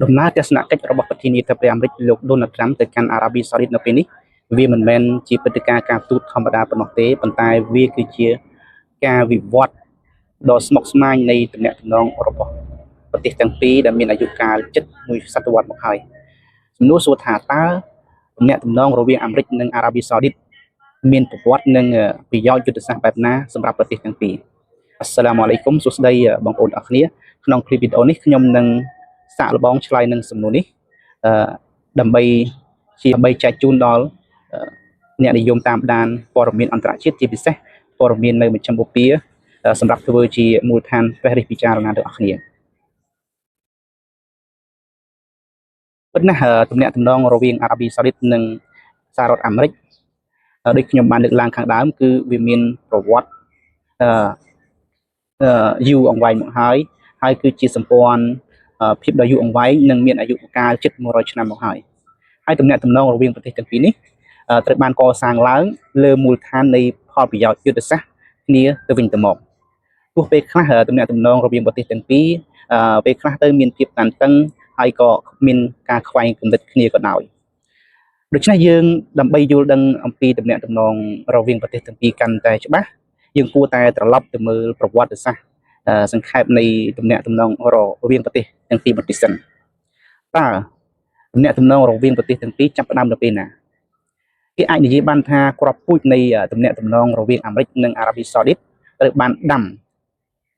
ដំណើរទស្សនកិច្ចរបស់ប្រធានាធិបតីអាមេរិកលោកដូណាល់ត្រាំទៅកាន់អារ៉ាប៊ីសាអូឌីតនៅពេលនេះវាមិនមែនជាព្រឹត្តិការណ៍ការទូតធម្មតាប៉ុណ្ណោះទេប៉ុន្តែវាគឺជាការវិវត្តដ៏ស្មុគស្មាញនៃទំនាក់ទំនងរបស់ប្រទេសទាំងពីរដែលមានអាយុកាលជិតមួយសតវត្សមកហើយសំណួរសួរថាតើទំនាក់ទំនងរវាងអាមេរិកនិងអារ៉ាប៊ីសាអូឌីតមានប្រវត្តិនិងប្រយោជន៍យុទ្ធសាស្ត្របែបណាសម្រាប់ប្រទេសទាំងពីរអស្សាឡាមអាឡៃគុំសួស្តីបងប្អូនទាំងអស់គ្នាក្នុងคลิปវីដេអូនេះខ្ញុំនឹងសាកល្បងឆ្លើយនឹងសំណួរនេះអឺដើម្បីជាដើម្បីចែកជូនដល់អ្នកនិយមតាមដានព័ត៌មានអន្តរជាតិជាពិសេសព័ត៌មាននៅមជ្ឈិមបូព៌ាសម្រាប់ធ្វើជាមូលដ្ឋានត្រិះរិះពិចារណាទាំងអស់គ្នាពិតណាស់ទំនាក់ទំនងរវាងអារ៉ាប៊ីសាអូឌីតនិងសហរដ្ឋអាមេរិកដូចខ្ញុំបានលើកឡើងខាងដើមគឺវាមានប្រវត្តិអឺយូរអង្វែងមកហើយហើយគឺជាសម្ព័ន្ធភាពដ៏យូរអង្វែងនិងមានអាយុកាលជិត100ឆ្នាំមកហើយហើយទំនាក់ទំនងរវាងប្រទេសទាំងពីរនេះត្រូវបានកសាងឡើងលើមូលដ្ឋាននៃផលប្រយោជន៍យុទ្ធសាស្ត្រគ្នាទៅវិញទៅមកទោះពេលខ្លះទំនាក់ទំនងរវាងប្រទេសទាំងពីរពេលខ្លះទៅមានភាពតានតឹងហើយក៏មានការខ្វែងគំនិតគ្នាក៏ដោយដូច្នេះយើងដើម្បីយល់ដឹងអំពីទំនាក់ទំនងរវាងប្រទេសទាំងពីរកាន់តែច្បាស់យើងគួរតែត្រឡប់ទៅមើលប្រវត្តិសាស្ត្រសង្ខេបនៃទំនាក់ទំនងរវាងប្រទេសទាំងពីរបន្តិចសិនតើទំនាក់ទំនងរវាងប្រទេសទាំងពីរចាប់ផ្ដើមនៅពេលណាគេអាចនិយាយបានថាគ្រាប់ពូជនៃទំនាក់ទំនងរវាងអាមេរិកនិងអារ៉ាប៊ីសាអូឌីតត្រូវបានដាំ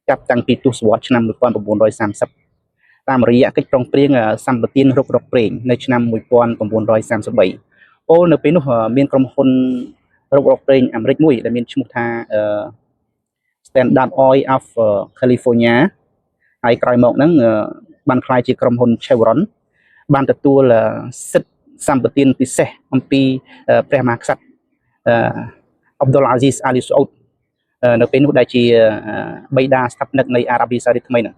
ចាប់តាំងពីទសវត្សរ៍ឆ្នាំ1930តាមរយៈកិច្ចព្រមព្រៀងសម្បទានរុករកប្រេងនៅឆ្នាំ1933ពោលនៅពេលនោះមានក្រុមហ៊ុនរុករកប្រេងអាមេរិកមួយដែលមានឈ្មោះថា Standard Oil of California ហើយក្រោយមកហ្នឹងបានក្លាយជាក្រុមហ៊ុន Chevron បានទទួលសិទ្ធិសម្បទានពិសេសអំពីព្រះមហាក្សត្រអប់ឌុលអាស៊ីសអាលីសាអូតនៅពេលនោះដែលជាបិតាស្ថាបនិកនៃអារ៉ាប៊ីសាអូឌីតថ្មីហ្នឹង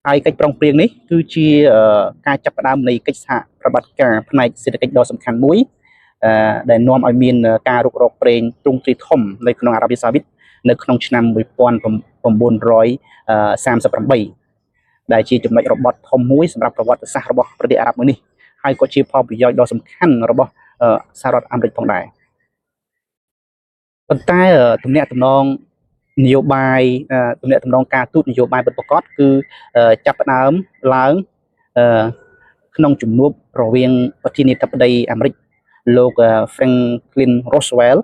ហើយកិច្ចប្រុងព្រៀងនេះគឺជាការចាប់ផ្ដើមនៃកិច្ចសហប្រតិបត្តិការផ្នែកសេដ្ឋកិច្ចដ៏សំខាន់មួយដែលនាំឲ្យមានការរុករកប្រេងទ្រង់ទ្រាយធំនៅក្នុងអារ៉ាប៊ីសាអូឌីតនៅក្នុងឆ្នាំ1938ដែលជាចំណុចរបត់ធំមួយសម្រាប់ប្រវត្តិសាស្ត្ររបស់ប្រទេសអារ៉ាប់មួយនេះហើយក៏ជាផលប្រយោជន៍ដ៏សំខាន់របស់សហរដ្ឋអាមេរិកផងដែរប៉ុន្តែទំនាក់ទំនងនយោបាយទំនាក់ទំនងការទូតនយោបាយពិតប្រាកដគឺចាប់ផ្ដើមឡើងក្នុងជំនួបរវាងប្រធានាធិបតីអាមេរិកលោក Franklin Roosevelt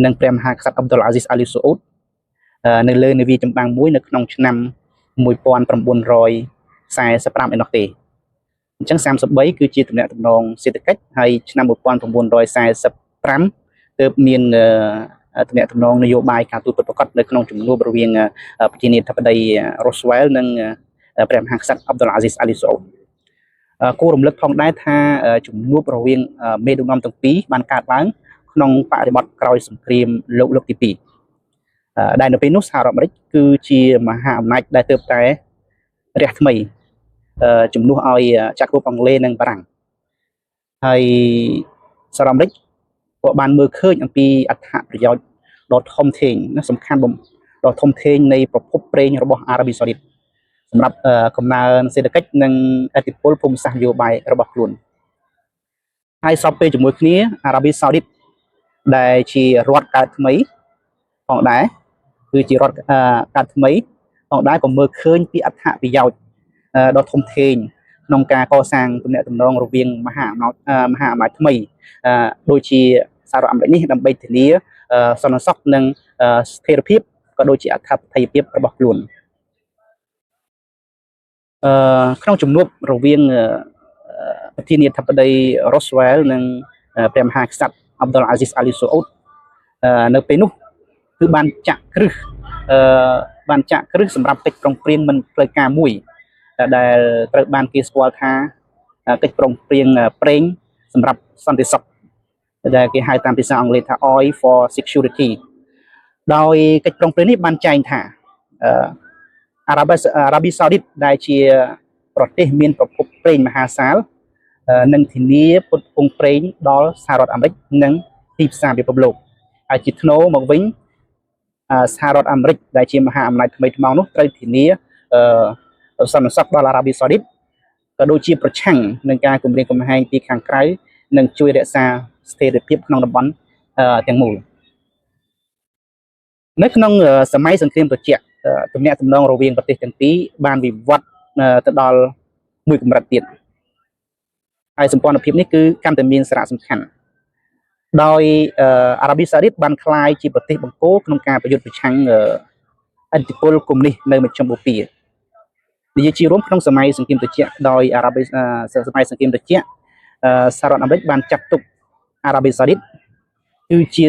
និងព្រះមហាក្សត្រអប់ឌុលអាស៊ីសអាលីសាអូតនៅលើនាវាចម្បាំងមួយនៅក្នុងឆ្នាំ1945ឯណោះទេអញ្ចឹង33គឺជាទំនាក់ទំនងសេដ្ឋកិច្ចហើយឆ្នាំ1945ទើបមានទំនាក់ទំនងនយោបាយការទូតពិតប្រាកដនៅក្នុងជំនួបរវាងប្រធានាធិបតី Roosevelt និងព្រះមហាក្សត្រអប់ឌុលអាស៊ីសអាលីសាអូតគួររំលឹកផងដែរថាជំនួបរវាងមេដឹកនាំទាំងពីរបានកើតឡើងក្នុងបរិបទក្រោយសង្គ្រាមលោកលើកទី2ដែលនៅពេលនោះសហរដ្ឋអាមេរិកគឺជាមហាអំណាចដែលទើបតែរះថ្មីជំនួសឲ្យចក្រភពអង់គ្លេសនិងបារាំងហើយសហរដ្ឋអាមេរិកក៏បានមើលឃើញអំពីអត្ថប្រយោជន៍ដ៏ធំធេងណាសំខាន់បំដ៏ធំធេងនៃប្រភពប្រេងរបស់អារ៉ាប៊ីសាអូឌីតសម្រាប់កំណើនសេដ្ឋកិច្ចនិងឥទ្ធិពលភូមិសាស្ត្រនយោបាយរបស់ខ្លួនហើយស្របពេលជាមួយគ្នាអារ៉ាប៊ីសាអូឌីតដែលជារដ្ឋកើតថ្មីផងដែរគឺជារដ្ឋកើតថ្មីផងដែរក៏មើលឃើញពីអត្ថប្រយោជន៍ដ៏ធំធេងក្នុងការកសាងទំនាក់ទំនងរវាងមហាអំណាចមហាអំណាចថ្មីដូចជាសហរដ្ឋអាមេរិកនេះដើម្បីធានាសន្តិសុខនិងស្ថិរភាពក៏ដូចជាអធិបតេយ្យភាពរបស់ខ្លួនអឺក្នុងជំនួបរវាងប្រធានាធិបតី Roosevelt និងព្រះមហាក្សត្រអប់ឌុលអាស៊ីសអាលីសាអូតនៅពេលនោះគឺបានចាក់គ្រឹះអឺបានចាក់គ្រឹះសម្រាប់កិច្ចប្រុងព្រៀងមិនផ្លូវការមួយដែលត្រូវបានគេស្គាល់ថាកិច្ចប្រុងព្រៀងប្រេងសម្រាប់សន្តិសុខដែលគេហៅតាមភាសាអង់គ្លេសថា Oil for Security ដោយកិច្ចប្រុងព្រៀងនេះបានចែងថាអារ៉ាប៊ីសាអូឌីតដែលជាប្រទេសមានប្រភពប្រេងមហាសាលនឹងធានាផ្គត់ផ្គង់ប្រេងដល់សហរដ្ឋអាមេរិកនិងទីផ្សារពិភពលោកហើយជាថ្នូរមកវិញសហរដ្ឋអាមេរិកដែលជាមហាអំណាចថ្មីថ្មោងនោះត្រូវធានាសន្តិសុខដល់អារ៉ាប៊ីសាអូឌីត ក៏ដូចជាប្រឆាំងនឹងការគំរាមកំហែងពីខាងក្រៅនិងជួយរក្សាស្ថិរភាពក្នុងតំបន់ទាំងមូលនៅក្នុងសម័យសង្គ្រាមត្រជាក់ទំនាក់ទំនងរវាងប្រទេសទាំងពីរបានវិវត្តទៅដល់មួយកម្រិតទៀតហើយសម្ព័ន្ធភាពនេះគឺកាន់តែមានសារៈសំខាន់ដោយអារ៉ាប៊ីសាអូឌីតបានក្លាយជាប្រទេសបង្គោលក្នុងការប្រយុទ្ធប្រឆាំងឥទ្ធិពលកុម្មុយនីសនៅមជ្ឈិមបូព៌ានិយាយជារួមក្នុងសម័យសង្គ្រាមត្រជាក់ដោយអារ៉ាប៊ីសម័យសង្គ្រាមត្រជាក់សហរដ្ឋអាមេរិកបានចាត់ទុកអារ៉ាប៊ីសាអូឌីតគឺជា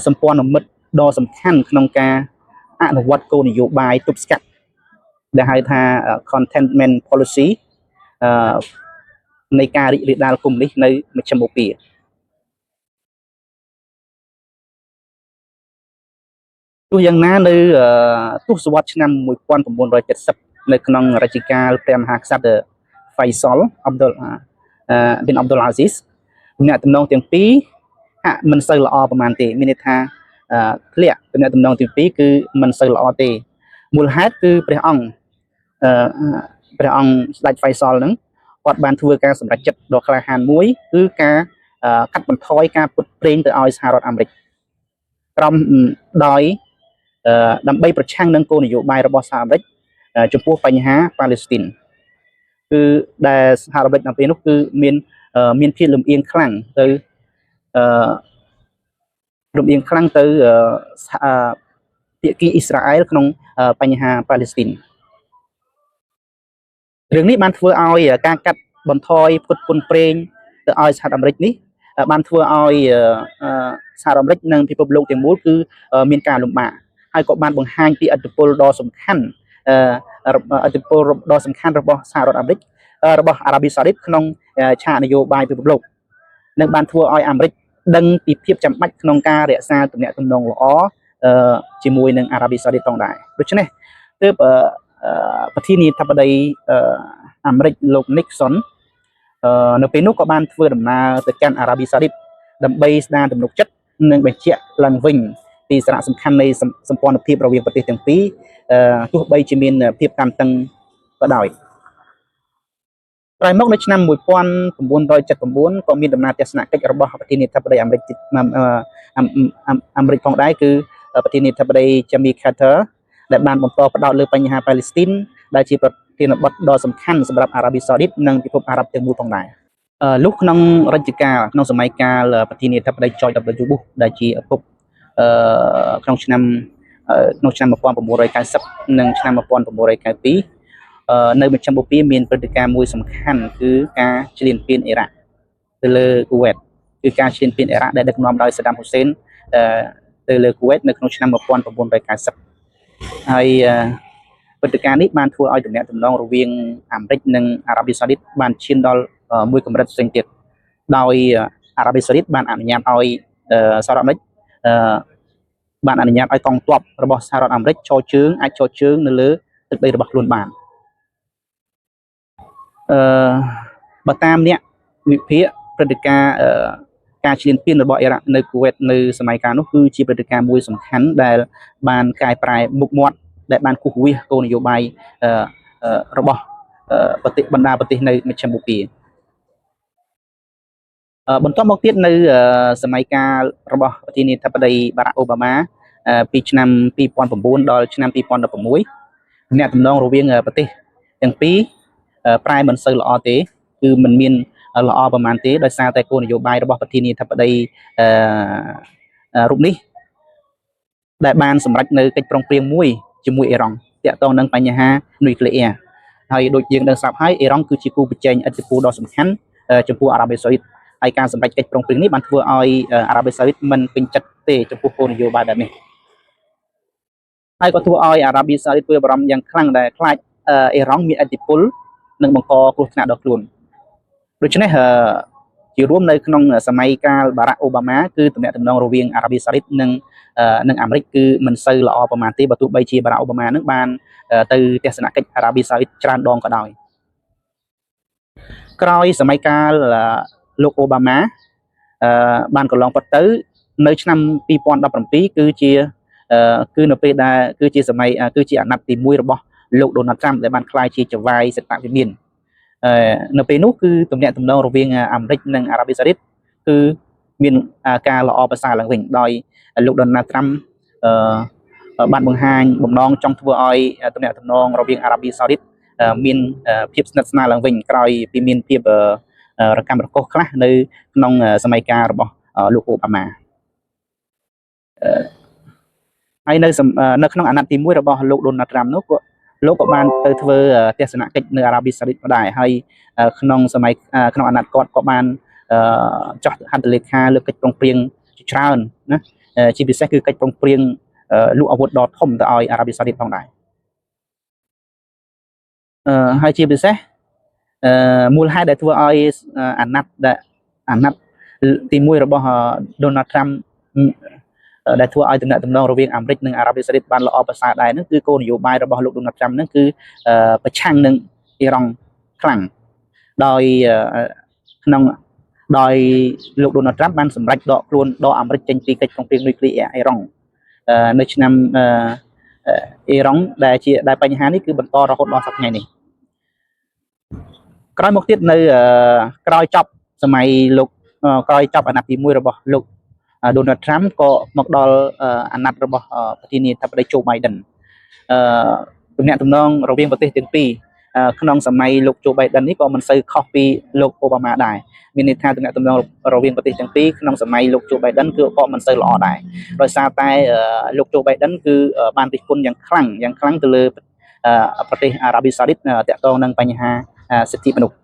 សម្ព័ន្ធមិត្តដ៏សំខាន់ក្នុងការអនុវត្តគោលនយោបាយទប់ស្កាត់ដែលហៅថា containment policy នៃការរីករាលដាលកុម្មុយនីសនៅមជ្ឈិមបូព៌ាទោះយ៉ាងណានៅទសវត្សរ៍ឆ្នាំ1970នៅក្នុងរជ្ជកាលព្រះមហាក្សត្រហ្វៃសលអប់ឌុលប៊ីនអប់ឌុលអាស៊ីសទំនាក់ទំនងទាំងពីរហាក់មិនសូវល្អប្រហែលទេមានន័យថាធ្លាក់ទំនាក់ទំនងទាំងពីរគឺមិនសូវល្អទេមូលហេតុគឺព្រះអង្គស្ដេចហ្វៃសលហ្នឹងគាត់បានធ្វើការសម្រេចចិត្តដ៏ក្លាហានមួយគឺការកាត់បន្ថយការផ្គត់ប្រេងទៅឲ្យសហរដ្ឋអាមេរិកក្រោមដោយដើម្បីប្រឆាំងនឹងគោលនយោបាយរបស់សហរដ្ឋអាមេរិកចំពោះបញ្ហាប៉ាឡេស្ទីនគឺដែលសហរដ្ឋអាមេរិកនៅពេលនោះគឺមានភាពលំអៀងខ្លាំងទៅលំអៀងខ្លាំងទៅភាគីអ៊ីស្រាអែលក្នុងបញ្ហាប៉ាឡេស្ទីនរឿងនេះបានធ្វើឲ្យការកាត់បន្ថយផ្គត់ផ្គង់ប្រេងទៅឲ្យសហរដ្ឋអាមេរិកនេះបានធ្វើឲ្យសហរដ្ឋអាមេរិកនិងពិភពលោកទាំងមូលគឺមានការលំបាកហើយក៏បានបង្ហាញពីឥទ្ធិពលដ៏សំខាន់ឥទ្ធិពលដ៏សំខាន់របស់សហរដ្ឋអាមេរិករបស់អារ៉ាប៊ីសាអូឌីតក្នុងឆាកនយោបាយពិភពលោកនិងបានធ្វើឲ្យអាមេរិកដឹងពីភាពចាំបាច់ក្នុងការរក្សាទំនាក់ទំនងល្អជាមួយនឹងអារ៉ាប៊ីសាអូឌីតផងដែរដូច្នេះទើបប្រធានាធិបតីអាមេរិកលោក Nixon នៅពេលនោះក៏បានធ្វើដំណើរទៅកាន់អារ៉ាប៊ីសាអូឌីតដើម្បីស្ដារទំនុកចិត្តនិងបញ្ជាក់ឡើងវិញពីសារៈសំខាន់នៃសម្ព័ន្ធភាពរវាងប្រទេសទាំងពីរទោះបីជាមានភាពតានតឹងក៏ដោយក្រោយមកនៅឆ្នាំ1979ក៏មានដំណើរទស្សនកិច្ចរបស់ប្រធានាធិបតីអាមេរិកអាមេរិកផងដែរគឺប្រធានាធិបតី Jimmy Carter ដែលបានបន្តផ្ដោតលើបញ្ហាប៉ាឡេស្ទីនដែលជាប្រធានបទដ៏សំខាន់សម្រាប់អារ៉ាប៊ីសាអូឌីតនិងពិភពអារ៉ាប់ទាំងមូលផងដែរលុះក្នុងរជ្ជកាលក្នុងសម័យកាលប្រធានាធិបតី George W. Bush ដែលជាឪពុកក្នុងឆ្នាំក្នុងឆ្នាំ1990និងឆ្នាំ1992នៅមជ្ឈិមបូព៌ាមានព្រឹត្តិការណ៍មួយសំខាន់គឺការឈ្លានពានអ៊ីរ៉ាក់ទៅលើគូវេតគឺការឈ្លានពានអ៊ីរ៉ាក់ដែលដឹកនាំដោយសាដាមហ៊ូសេនទៅលើគូវេតនៅក្នុងឆ្នាំ1990ហើយព្រឹត្តិការណ៍នេះបានធ្វើឲ្យទំនាក់ទំនងរវាងអាមេរិកនិងអារ៉ាប៊ីសាអូឌីតបានឈានដល់មួយកម្រិតផ្សេងទៀតដោយអារ៉ាប៊ីសាអូឌីតបានអនុញ្ញាតឲ្យសហរដ្ឋអាមេរិកបានអនុញ្ញាតឲ្យកងទ័ពរបស់សហរដ្ឋអាមេរិកឈរជើងអាចឈរជើងនៅលើទឹកដីរបស់ខ្លួនបានអឺបើតាមអ្នកវិភាគព្រឹត្តិការណ៍ការឈ្លានពានរបស់អ៊ីរ៉ាក់នៅគូវេតនៅសម័យកាលនោះគឺជាព្រឹត្តិការណ៍មួយសំខាន់ដែលបានកែប្រែមុខមាត់ដែលបានគូសវាសគោលនយោបាយរបស់ប្រទេសបណ្ដាប្រទេសនៅមជ្ឈិមបូព៌ាបន្ទាប់មកទៀតនៅសម័យកាលរបស់ប្រធានាធិបតីបារ៉ាក់អូបាម៉ាពីឆ្នាំ2009ដល់ឆ្នាំ2016ទំនាក់ទំនងរវាងប្រទេសទាំងពីរប្រែមិនសូវល្អទេគឺមិនមានល្អប្រហែលទេដោយសារតែគោលនយោបាយរបស់ប្រធានាធិបតីរូបនេះដែលបានសម្រេចនៅកិច្ចព្រមព្រៀងមួយជាមួយអ៊ីរ៉ង់ទាក់ទងនឹងបញ្ហានុយក្លេអ៊ែរហើយដូចយើងដឹងស្រាប់ហើយអ៊ីរ៉ង់គឺជាគូប្រជែងឥទ្ធិពលដ៏សំខាន់ចំពោះអារ៉ាប៊ីសាអូឌីតហើយការសម្រេចកិច្ចព្រមព្រៀងនេះបានធ្វើឲ្យអារ៉ាប៊ីសាអូឌីតមិនពេញចិត្តទេចំពោះគោលនយោបាយបែបនេះហើយក៏ធ្វើឲ្យអារ៉ាប៊ីសាអូឌីតព្រួយបារម្ភយ៉ាងខ្លាំងដែលខ្លាចអ៊ីរ៉ង់មានឥទ្ធិពលនិងបង្កគ្រោះថ្នាក់ដល់ខ្លួនដូច្នេះជារួមនៅក្នុងសម័យកាលបារ៉ាក់អូបាម៉ាគឺទំនាក់ទំនងរវាងអារ៉ាប៊ីសាអូឌីតនិងអាមេរិកគឺមិនសូវល្អប្រហែលទេបើទោះបីជាបារ៉ាក់អូបាម៉ានឹងបានទៅទស្សនកិច្ចអារ៉ាប៊ីសាអូឌីតច្រើនដងក៏ដោយក្រោយសម័យកាលលោកអូបាម៉ាបានកន្លងផុតទៅនៅឆ្នាំ2017គឺជាគឺនៅពេលដែលគឺជាសម័យគឺជាអាណត្តិទី1របស់លោកដូណាល់ត្រាំដែលបានក្លាយជាចៅហ្វាយសេដ្ឋវិមាន នៅពេលនោះគឺទំនាក់ទំនងរវាងអាមេរិកនិងអារ៉ាប៊ីសាអូឌីតគឺមានការល្អប្រសើរឡើងវិញដោយលោកដូណាល់ត្រាំអឺបានបង្ហាញបំណងចង់ធ្វើឲ្យទំនាក់ទំនងរវាងអារ៉ាប៊ីសាអូឌីតមានភាពស្និទ្ធស្នាលឡើងវិញក្រោយពីមានភាពរកាំរកូសខ្លះនៅក្នុងសម័យកាលរបស់លោកអូបាម៉ាហើយនៅក្នុងអាណត្តិទី1របស់លោកដូណាល់ត្រាំនោះក៏លោកក៏បានទៅធ្វើទស្សនកិច្ចនៅអារ៉ាប៊ីសាអូឌីតដែរហើយក្នុងសម័យក្នុងអាណត្តិគាត់ក៏បានចុះហត្ថលេខាលើកិច្ចព្រមព្រៀងជាច្រើនណាជាពិសេសគឺកិច្ចព្រមព្រៀងលក់អាវុធដ៏ធំទៅឲ្យអារ៉ាប៊ីសាអូឌីតផងដែរហើយជាពិសេសមូលហេតុដែលធ្វើឲ្យអាណត្តិទី1របស់ដូណាល់ត្រាំដែលធ្វើឲ្យទំនាក់ទំនងរវាងអាមេរិកនិងអារ៉ាប៊ីសាអូឌីតបានល្អប្រសើរដែរហ្នឹងគឺគោលនយោបាយរបស់លោកដូណាល់ត្រាំហ្នឹងគឺប្រឆាំងនឹងអ៊ីរ៉ង់ខ្លាំងដោយក្នុងដោយលោកដូណាល់ត្រាំបានសម្រេចដកខ្លួនដកអាមេរិកចេញពីកិច្ចព្រមព្រៀងនុយក្លេអ៊ែរអ៊ីរ៉ង់នៅឆ្នាំអ៊ីរ៉ង់ដែលបញ្ហានេះគឺបន្តរហូតដល់សប្តាហ៍ថ្ងៃនេះក្រោយមកទៀតនៅក្រោយចប់សម័យលោកក្រោយចប់អាណត្តិទី1របស់លោកដូណាល់ត្រាំក៏មកដល់អាណត្តិរបស់ប្រធានាធិបតីโจ Biden អឺទំនាក់ទំនងរវាងប្រទេសទាំងពីរក្នុងសម័យលោកโจ Biden នេះក៏មិនសូវខុសពីលោកអូបាម៉ាដែរមានន័យថាទំនាក់ទំនងរវាងប្រទេសទាំងពីរក្នុងសម័យលោកโจ Biden គឺក៏មិនសូវល្អដែរដោយសារតែលោកโจ Biden គឺបានរិះគន់យ៉ាងខ្លាំងយ៉ាងខ្លាំងទៅលើប្រទេសអារ៉ាប៊ីសាអូឌីតតាក់ទងនឹងបញ្ហាសិទ្ធិមនុស្ស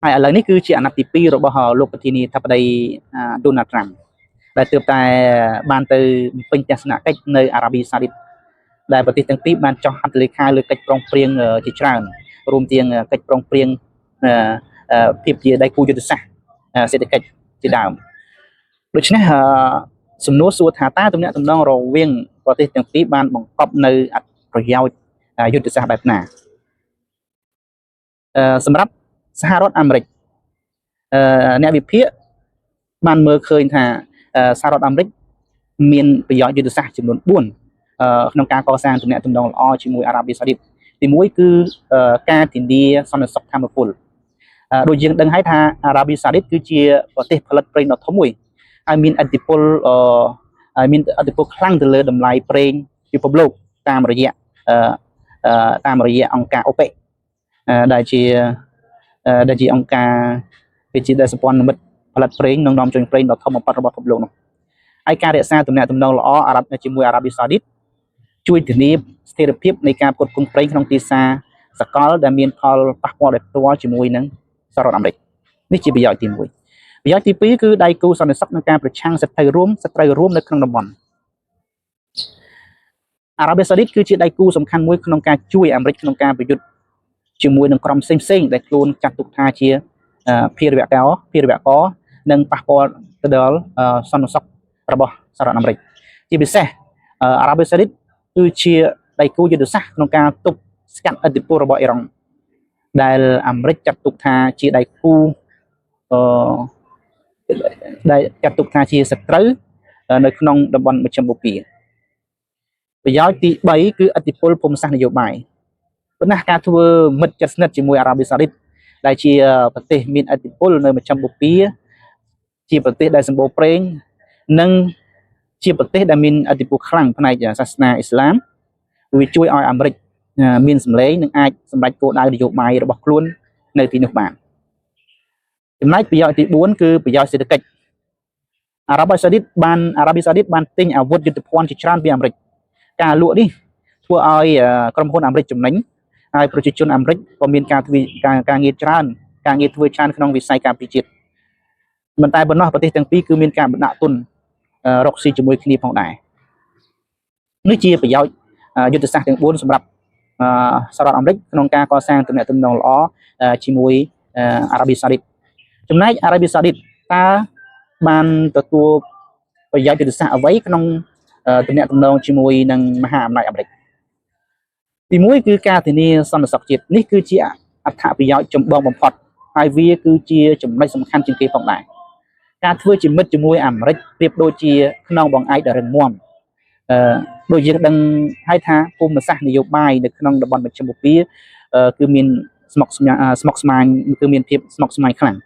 ហើយឥឡូវនេះគឺជាអាណត្តិទី2របស់លោកប្រធានាធិបតីដូណាល់ត្រាំដែលទើបតែបានទៅបំពេញទស្សនកិច្ចនៅអារ៉ាប៊ីសាអូឌីតដែលប្រទេសទាំងពីរបានចុះហត្ថលេខាលើកិច្ចព្រមព្រៀងជាច្រើនរួមទាំងកិច្ចព្រមព្រៀងភាពជាដៃគូយុទ្ធសាស្ត្រសេដ្ឋកិច្ចជាដើមដូច្នេះសំណួរសួរថាតើទំនាក់ទំនងរវាងប្រទេសទាំងពីរបានបង្កប់នៅអត្ថប្រយោជន៍យុទ្ធសាស្ត្របែបណាសម្រាប់សហរដ្ឋអាមេរិកអ្នកវិភាគបានមើលឃើញថាសហរដ្ឋអាមេរិកមានប្រយោជន៍យុទ្ធសាស្ត្រចំនួន4ក្នុងការកសាងទំនាក់ទំនងល្អជាមួយអារ៉ាប៊ីសាអូឌីតទី1គឺការធានាសន្តិសុខធម្មពលដូចយើងដឹងហើយថាអារ៉ាប៊ីសាអូឌីតគឺជាប្រទេសផលិតប្រេងដ៏ធំមួយហើយមានឥទ្ធិពលហើយមានឥទ្ធិពលខ្លាំងទៅលើតម្លៃប្រេងពិភពលោកតាមរយៈតាមរយៈអង្គការ OPEC ដែលជាអង្គការវាជាដែលសម្ព័ន្ធមិត្តផលិតប្រេងនិងនាំចេញប្រេងដ៏ធំបំផុតរបស់ពិភពលោកនោះហើយការរក្សាទំនាក់ទំនងល្អអារ៉ាប់ជាមួយអារ៉ាប៊ីសាអូឌីតជួយធានាស្ថិរភាពនៃការផ្គត់ផ្គង់ប្រេងក្នុងទីផ្សារសកលដែលមានផលប៉ះពាល់ដោយផ្ទាល់ជាមួយនឹងសហរដ្ឋអាមេរិកនេះជាប្រយោជន៍ទី1ប្រយោជន៍ទី2គឺដៃគូសន្តិសុខក្នុងការប្រឆាំងសត្រូវរួមសត្រូវរួមនៅក្នុងតំបន់អារ៉ាប៊ីសាអូឌីតគឺជាដៃគូសំខាន់មួយក្នុងការជួយអាមេរិកក្នុងការប្រយុទ្ធជាមួយនឹងក្រុមផ្សេងៗដែលខ្លួនចាត់ទុកថាជាភេរវករភេរវករនិងប៉ះពាល់ទៅដល់សន្តិសុខរបស់សហរដ្ឋអាមេរិកជាពិសេសអារ៉ាប៊ីសាអូឌីតគឺជាដៃគូយុទ្ធសាស្ត្រក្នុងការទប់ស្កាត់ឥទ្ធិពលរបស់អ៊ីរ៉ង់ដែលអាមេរិកចាត់ទុកថាជាដៃគូអឺដែលចាត់ទុកថាជាសត្រូវនៅក្នុងតំបន់មជ្ឈិមបូព៌ាប្រយោជន៍ទី3គឺឥទ្ធិពលភូមិសាស្ត្រនយោបាយប៉ុន្តែការធ្វើមិត្តជិតស្និទ្ធជាមួយអារ៉ាប៊ីសាអូឌីតដែលជាប្រទេសមានឥទ្ធិពលនៅមជ្ឈិមបូព៌ាជាប្រទេសដែលសម្បូរប្រេងនិងជាប្រទេសដែលមានឥទ្ធិពលខ្លាំងផ្នែកសាសនាអ៊ីស្លាមវាជួយឲ្យអាមេរិកមានសម្លេងនិងអាចសម្រេចគោលដៅនយោបាយរបស់ខ្លួននៅទីនោះបានចំណែកប្រយោជន៍ទី4គឺប្រយោជន៍សេដ្ឋកិច្ចអារ៉ាប៊ីសាអូឌីតបានអារ៉ាប៊ីសាអូឌីតបានទិញអាវុធយុទ្ធភ័ណ្ឌជាច្រើនពីអាមេរិកការលក់នេះធ្វើឲ្យក្រុមហ៊ុនអាមេរិកចំណេញហើយប្រជាជនអាមេរិកក៏មានការធ្វើការងារច្រើនការងារធ្វើច្រើនក្នុងវិស័យការពារជាតិមិនតែប៉ុណ្ណោះប្រទេសទាំងពីរគឺមានការបណ្ដាក់ទុនរកស៊ីជាមួយគ្នាផងដែរនេះជាប្រយោជន៍យុទ្ធសាស្ត្រទាំង4សម្រាប់សហរដ្ឋអាមេរិកក្នុងការកសាងទំនាក់ទំនងល្អជាមួយអារ៉ាប៊ីសាអូឌីតចំណែកអារ៉ាប៊ីសាអូឌីតតើបានទទួលប្រយោជន៍យុទ្ធសាស្ត្រអ្វីក្នុងទំនាក់ទំនងជាមួយនឹងមហាអំណាចអាមេរិកទី1គឺការធានាសន្តិសុខជាតិនេះគឺជាអត្ថប្រយោជន៍ចម្បងបំផុតហើយវាគឺជាចំណុចសំខាន់ជាងគេផងដែរការធ្វើជាមិត្តជាមួយអាមេរិកប្រៀបដូចជាខ្នងបង្អែកដ៏រឹងមាំអឺដូចយើងដឹងហើយថាភូមិសាស្ត្រនយោបាយនៅក្នុងតំបន់មជ្ឈិមបូព៌ាគឺមាន ស្មុគស្មាស្មុគស្មាញគឺមានភាពស្មុគស្មាញខ្លាំង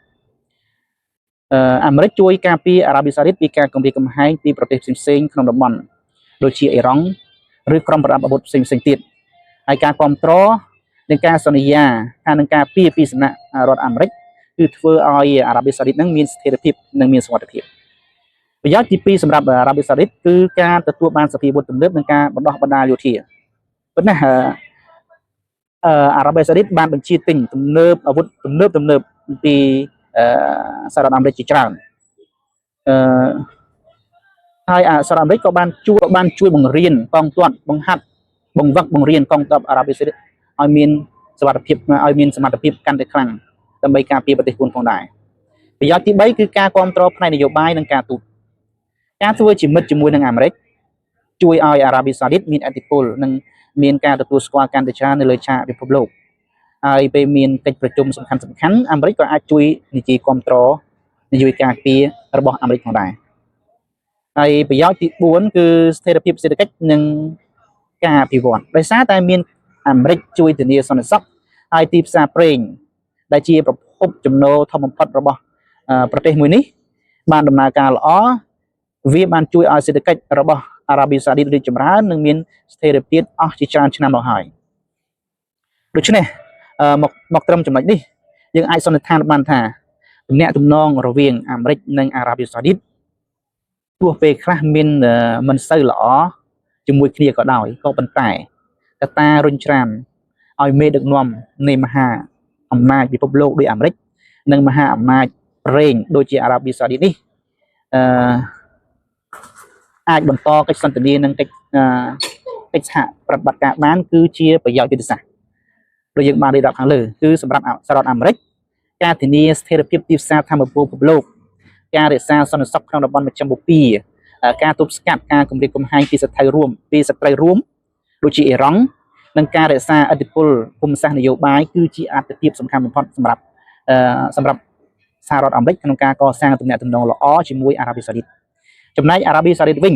អឺអាមេរិកជួយការពារអារ៉ាប៊ីសាអូឌីតពីការគំរាមកំហែងពីប្រទេសផ្សេងៗក្នុងតំបន់ដូចជាអ៊ីរ៉ង់ឬក្រុមប្រដាប់អាវុធផ្សេងៗទៀតហើយការគ្រប់គ្រងនិងការសន្យាថានឹងការពារពីសំណាក់រដ្ឋអាមេរិកគឺធ្វើឲ្យអារ៉ាប៊ីសាអូឌីតនឹងមានស្ថិរភាពនិងមានសុវត្ថិភាពប្រយោជន៍ទី2សម្រាប់អារ៉ាប៊ីសាអូឌីតគឺការទទួលបានសព្វាវុធទំនើបនិងការបណ្ដោះបណ្ដាលយោធាប៉ុន្តែអឺអារ៉ាប៊ីសាអូឌីតបានបញ្ជាទិញទំនើបអាវុធទំនើបទំនើបពីអឺសហរដ្ឋអាមេរិកជាច្រើនអឺហើយអាសហរដ្ឋអាមេរិកក៏បានជួយបានជួយបង្រៀនកងទ័ពបង្ហាត់បង្វឹកបង្រៀនកងទ័ពអារ៉ាប៊ីសាអូឌីតឲ្យមានសុវត្ថិភាពឲ្យមានសមត្ថភាពកាន់តែខ្លាំងដើម្បីការពារប្រទេសខ្លួនផងដែរប្រយោជន៍ទី3គឺការគ្រប់គ្រងផ្នែកនយោបាយនិងការទូតការធ្វើជាមិត្តជាមួយនឹងអាមេរិកជួយឲ្យអារ៉ាប៊ីសាអូឌីតមានឥទ្ធិពលនិងមានការទទួលស្គាល់កាន់តែច្រើននៅលើឆាកពិភពលោកហើយពេលមានកិច្ចប្រជុំសំខាន់សំខាន់អាមេរិកក៏អាចជួយនិយាយគ្រប់គ្រងនយោបាយការពាររបស់អាមេរិកផងដែរហើយប្រយោជន៍ទី4គឺស្ថិរភាពសេដ្ឋកិច្ចនិងការអភិវឌ្ឍដោយសារតែមានអាមេរិកជួយធានាសន្តិសុខហើយទីផ្សារប្រេងដែលជាប្រភពចំណូលធំបំផុតរបស់ប្រទេសមួយនេះបានដំណើរការល្អវាបានជួយឲ្យសេដ្ឋកិច្ចរបស់អារ៉ាប៊ីសាអូឌីតរីកចម្រើននិងមានស្ថិរភាពអស់ជាច្រើនឆ្នាំមកហើយដូច្នេះមកមកត្រឹមចំណុចនេះយើងអាចសន្និដ្ឋានបានថាទំនាក់ទំនងរវាងអាមេរិកនិងអារ៉ាប៊ីសាអូឌីតទោះពេលខ្លះមានមិនសូវល្អជាមួយគ្នាក៏ដោយក៏ប៉ុន្តែកត្តារុញច្រានឲ្យមេដឹកនាំនៃមហាអំណាចពិភពលោកដូចអាមេរិកនិងមហាអំណាចប្រេងដូចជាអារ៉ាប៊ីសាអូឌីតនេះអឺអាចបន្តកិច្ចសន្ទនានិងកិច្ចកិច្ចសហប្រតិបត្តិការបានគឺជាប្រយោជន៍យុទ្ធសាស្ត្រដូចយើងបានរៀបរាប់ខាងលើគឺសម្រាប់សហរដ្ឋអាមេរិកការធានាស្ថិរភាពទីផ្សារធម្មពលពិភពលោកការរក្សាសន្តិសុខក្នុងតំបន់មជ្ឈិមបូព៌ាការទប់ស្កាត់ការគំរាមកំហែងពីសត្រូវរួមពីសត្រូវរួមដូចជាអ៊ីរ៉ង់និងការរក្សាឥទ្ធិពលភូមិសាស្ត្រនយោបាយគឺជាអាទិភាពសំខាន់បំផុតសម្រាប់សម្រាប់សហរដ្ឋអាមេរិកក្នុងការកសាងទំនាក់ទំនងល្អជាមួយអារ៉ាប៊ីសាអូឌីតចំណែកអារ៉ាប៊ីសាអូឌីតវិញ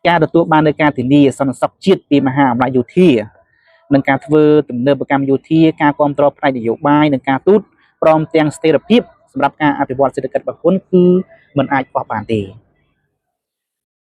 ការទទួលបាននូវការធានាសន្តិសុខជាតិពីមហាអំណាចយោធានិងការធ្វើទំនើបកម្មយោធាការគ្រប់គ្រងផ្នែកនយោបាយនិងការទូតព្រមទាំងស្ថិរភាពសម្រាប់ការអភិវឌ្ឍសេដ្ឋកិច្ចរបស់ខ្លួនគឺมันអាចខ្វះបានទេ។